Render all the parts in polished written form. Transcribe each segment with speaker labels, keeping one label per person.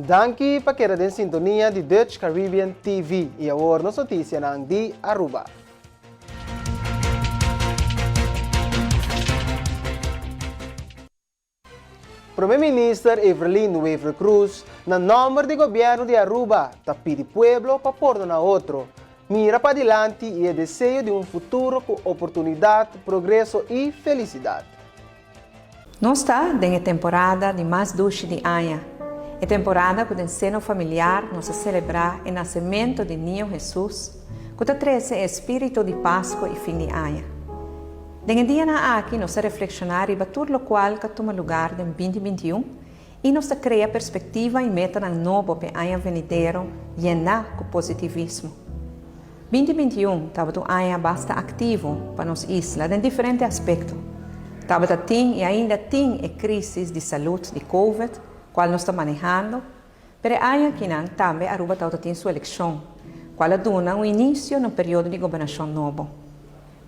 Speaker 1: Danki pa keda den sintonia di Dutch Caribbean TV y awor nos noticianan di Aruba. Prome Minister Evelyn Wever-Croes na nomber di Gobierno di Aruba ta pidi pueblo pa pordona otro, mira padilanti y e deseo di un futuro cu oportunidad, progreso y felicidad.
Speaker 2: Nos ta den e temporada di mas dushi di aña, e temporada ku den seno familiar nos ta selebrá e nasementu di Niño Hesus ku ta trese e espíritu di Pasko i fin di aña. Den e dianan aki nos ta reflekshoná riba tur lokual ka tuma lugar den binti 21 i nos ta krea perspektiva i metanan nobo p'e aña venidero yená ku positivismo. 2021 tabata un aña basta aktivo pa nos isla den diferente aspekto. Tabata tin i ainda tin e krísis di salud di Covid kual nos ta manehando, pero e aña akinan tambe Aruba tabata tin su elekshon, kual a duna un inisio na un periodo di gobernashon nobo.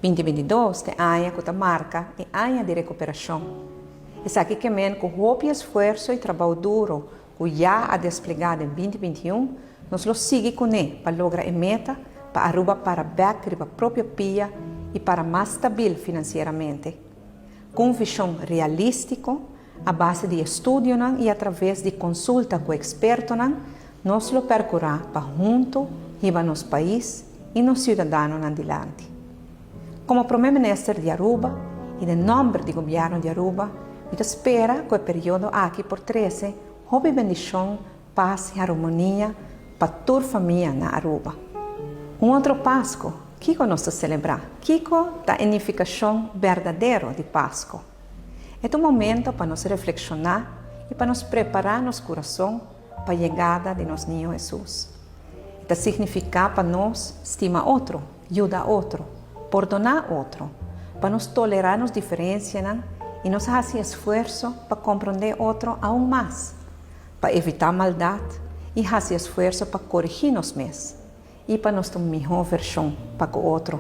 Speaker 2: 2022 ta e aña ku ta marka e aña di rekuperashon. Esaki ke men ku hopi esfuerso i trabou duro ku ya a desplegá den 2021, nos lo sigui kuné pa logra e meta pa Aruba para bèk riba propio pia i para mas stabil finansieramente. Ku un vishon realístiko, a base di estudionan i atraves di konsulta ku ekspertonan, nos lo pèrkurá pa huntu hiba nos pais i nos siudadanonan dilanti. Komo Prome Minister di Aruba i den nòmber di Gobièrnu di Aruba, mi ta spera ku e periodo aki por trese hopi bendishon, pas i harmonia pa tur famia na Aruba. Un otro Pasko, kiko nos ta selebrá? Kiko ta e nifikashon berdadero di Pasko? E ta un momento pa nos reflekshoná i pa nos prepará nos kurason pa yegada di nos Niño Hesus. E ta signifiká pa nos stima otro, yuda otro, pordoná otro, pa nos tolerá nos diferensianan i nos hasi esfuerso pa komprondé otro aun mas, pa evitá maldat i hasi esfuerso pa korigí nos mes i pa nos ta un mihó vershon pa ku otro.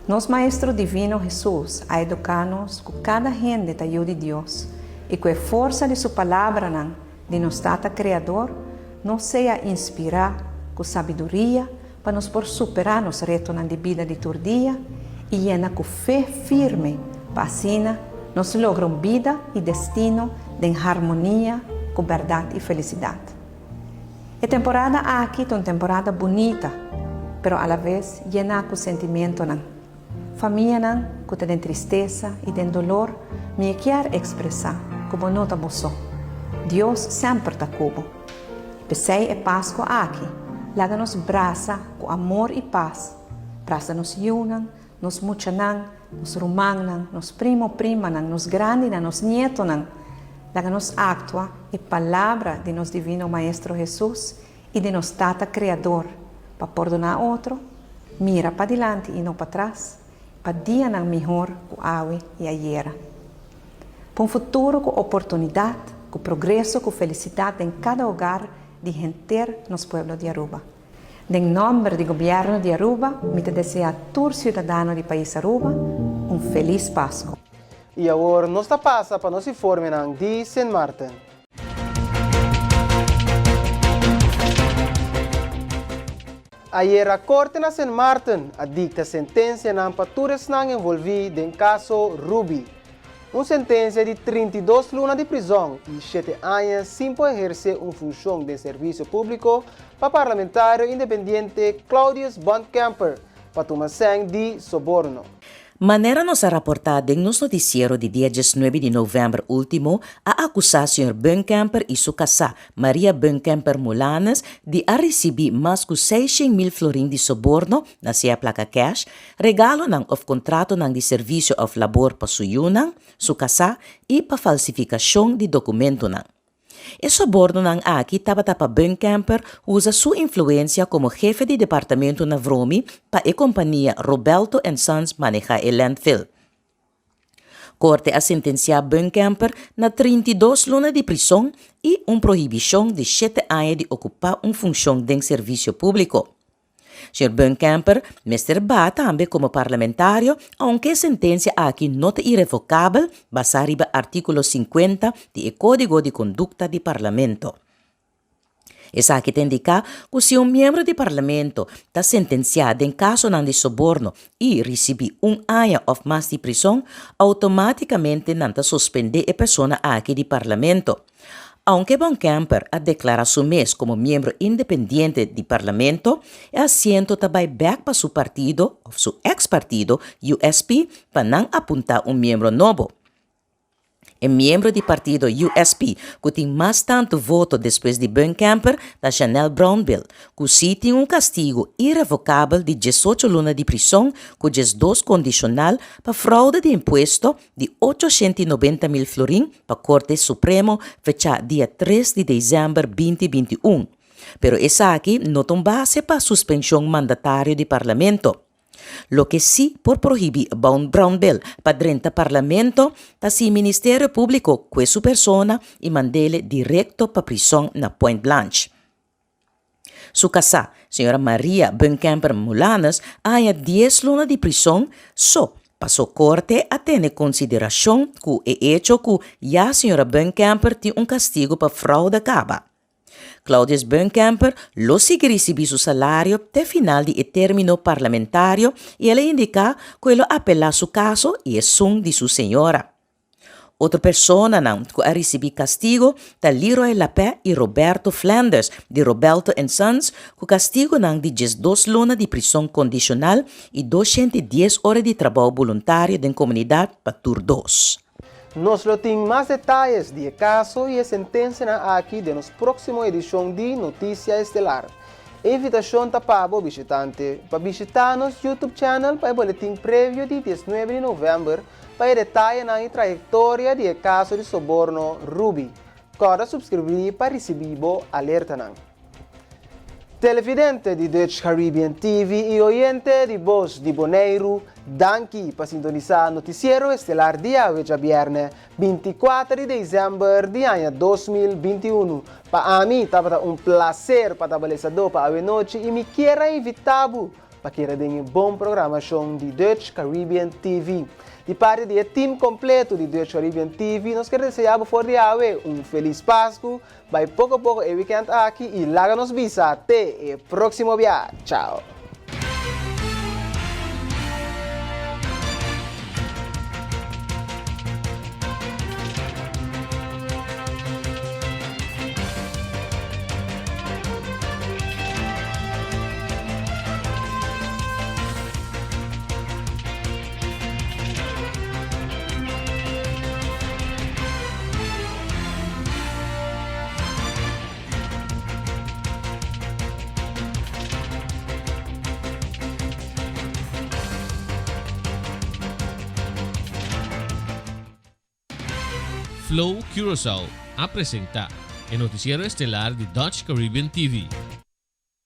Speaker 2: Nos Maestro Divino Hesus a eduká nos ku kada hende ta yu di Dios i ku e forsa di su palabranan di nos Tata Kreador nos sea inspirá ku sabiduria pa nos por superá nos retonan di bida di tur dia i yena ku fe firme pa asina nos logra un bida i destino den harmonia ku bèrdat i felisidat. E temporada aki ta un temporada bunita, pero alaves yená ku sentimentonan. Famianan ku ta den tristesa i den dolor, mi e kier ekspresá ku bo no ta bo so. Dios semper ta ku bo. I p'esei e Pasko aki, laga nos brasa ku amor i pas, brasa nos yunan, nos muchanan, nos rumannan, nos primo primanan, nos grandinan, nos nietonan. Laga nos aktua e palabra di nos Divino Maestro Hesus i di nos Tata Kreador pa pordoná otro, mira padilanti i no patras, pa dianan mihor ku awe i ayera. Pa un futuro ku oportunidat, ku progreso, ku felisidat den kada hogar di henter nos pueblo di Aruba. Den nòmber di Gobièrnu di Aruba mi ta deseá tur siudadano di pais Aruba un felis Pasku.
Speaker 1: I awor nos ta pasa pa nos informenan di Sint Maarten. Ayera Korte na Sint Maarten a dikta sentensianan pa tur esnan envolví den kaso Ruby. Un sentensia di 32 luna di prizòn i shete aña sin por ehersé un funshon den servisio públiko pa parlamentario independiente Claudius Buncamper pa tuma sèn di soborno.
Speaker 3: Manera nos a raportá den nos notisiero di dia diesnuebe di novèmber último, a akusá señor Buncamper i su kasá, Maria Buncamper Mulanes, di a risibí mas ku seishen mil florin di soborno, na sea plaka kèsh, regalonan òf kontratonan di servisio òf labor pa su yunan, su kasá i pa falsifikashon di dokumentonan. E sobornonan aki tabata pa Buncamper usa su influensia komo hefe di departamento na Vromi pa e kompania Robelto and Sons manehá e landfill. Korte a sentensiá Buncamper na 32 luna di prison i un prohibishon di shete aña di okupá un funshon den servisio públiko. Señor Buncamper mester baha tambe komo parlamentario aunke e sentensia aki no ta irevokabel basá riba artíkulo 50 di e Kódigo di Kondukta di Parlamento. Esaki ta indiká ku si un miembro di Parlamento ta sentensiá den kasonan di soborno i risibí un aña òf mas di prison, outomátikamente nan ta suspendé e persona aki di Parlamento. Aunke Buncamper a deklará su mes komo miembro independiente di Parlamento, e asiento ta bai bèk pa su partido òf su eks partido, USP, pa nan apuntá un miembro nobo. E miembro di partido USP ku tin mas tantu voto despues di Buncamper ta Janelle Brownbill, ku sí tin un kastigu irevokabel di diesocho luna di prison ku 12 kondishonal pa fraude di impuesto di 890 mil florin pa Korte Supremo fechá dia 3 di desèmber 2021. Pero esaki no ta un base pa suspenshon mandatario di Parlamento. Loke sí por prohibí Brownbill pa drenta Parlamento ta si Ministerio Públiko kue su persona i mand'é direkto pa prison na Point Blanche. Su kasá, señora Maria Buncamper Mulanes, a haña 10 luna di prison so paso korte a tene konsiderashon ku e echo ku ya señora Buncamper tin un kastigu pa fraude kaba. Claudius Buncamper lo sigui risibí su salario te final di e término parlamentario i el a indiká ku e lo apelá su kaso i esun di su señora. Otro personanan ku a risibí kastigu ta Leroy Lapé i Roberto Flanders di Roberto and Sons ku kastigunan di 12 luna di prison kondishonal i 210 ora di trabou boluntario den komunidat pa tur dos.
Speaker 1: Nos lo tin mas detaye di e kaso i e sentensia aki den nos próksimo edishon di Notisia Estelar. Invitashon ta pa bishitante pa bishitá nos YouTube channel pa e boletin previo di 19 di novèmber pa e detaye i trayektoria di e kaso di soborno Ruby. Kòrda suskribí pa risibí alertanan. Televidente di Dutch Caribbean TV i oyente di Bos di Boneiru, danki pa sintonisá Notisiero Estelar di djabièrnè 24 di desèmber di aña 2021. Pa ami, tabata un plaser pa ta pa anochi i mi ke invitá pa keda den un bon programashon di Dutch Caribbean TV. Di parti di e team kompleto di Dutch Caribbean TV, nos ke deseá for di awe un felis Pasku, bai poko poko e weekend aki i laga nos bisa te e próksimo biaha. Chao.
Speaker 4: Flow Curaçao a presentá e notisiero estelar di Dutch Caribbean TV.